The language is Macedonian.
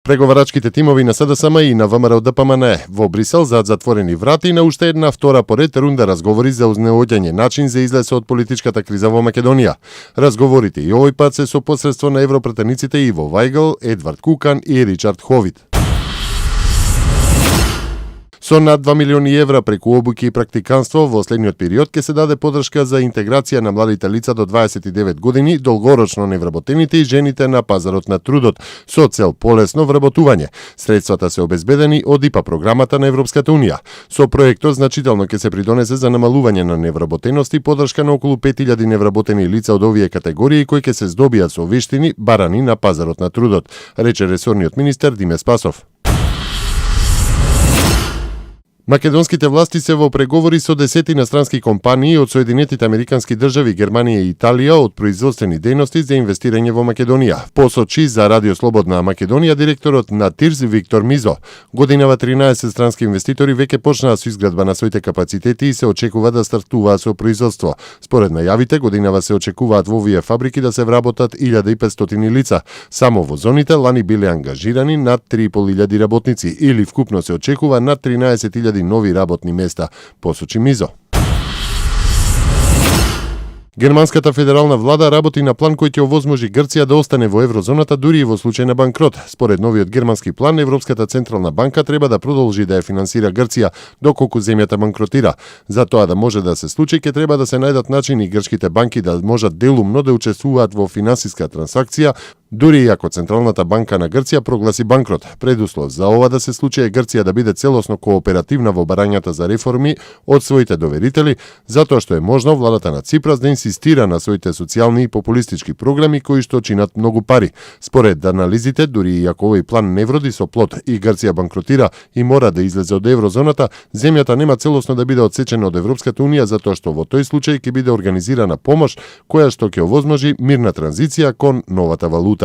Преговарачките тимови на СДСМ и на ВМРО ДПМН во Брисел зад затворени врати на уште една втора поред рунда разговори за наоѓање начин за излез од политичката криза во Македонија. Разговорите и овој пат се со посредство на европратениците Иво Вајгл, Едвард Кукан и Ричард Ховит. Со над 2 милиони евра преку обуки и практиканство во следниот период ќе се даде подршка за интеграција на младите лица до 29 години, долгорочно невработените и жените на пазарот на трудот, со цел полесно вработување. Средствата се обезбедени од ИПА програмата на Европската Унија. Со проектот значително ќе се придонесе за намалување на невработеност и подршка на околу 5000 невработени лица од овие категории кои ќе се здобијат со вештини барани на пазарот на трудот, рече ресорниот министер Диме Спасов. Македонските власти се во преговори со 10 инострански компании од Соединетите Американски држави, Германија и Италија од производствени дејности за инвестирање во Македонија. Посочи за Радио Слободна Македонија директорот на ТИРЗ Виктор Мизо. Годинава 13 странски инвеститори веќе почнаа со изградба на своите капацитети и се очекува да стартуваат со производство. Според најавите, годинава се очекуваат во овие фабрики да се вработат 1500 лица. Само во зоните лани биле ангажирани над 3500 работници или вкупно се очекува над 13.000 нови работни места, посочи Мизо. Германската федерална влада работи на план кој ќе овозможи Грција да остане во еврозоната дури и во случај на банкрот. Според новиот германски план, Европската централна банка треба да продолжи да ја финансира Грција доколку земјата банкротира. За тоа да може да се случи, ќе треба да се најдат начини грчките банки да можат делумно да учествуваат во финансиска трансакција, дури и ако Централната банка на Грција прогласи банкрот. Предуслов за ова да се случи е Грција да биде целосно кооперативна во барањата за реформи од своите доверители, затоа што е можно владата на Ципрас да инсистира на своите социјални и популистички програми кои што чинат многу пари. Според анализите, дури и ако овој план не вроди со плод и Грција банкротира и мора да излезе од еврозоната, земјата нема целосно да биде отсечена од Европската Унија затоа што во тој случај ќе биде организирана помош која што ќе овозможи мирна транзиција кон новата валута.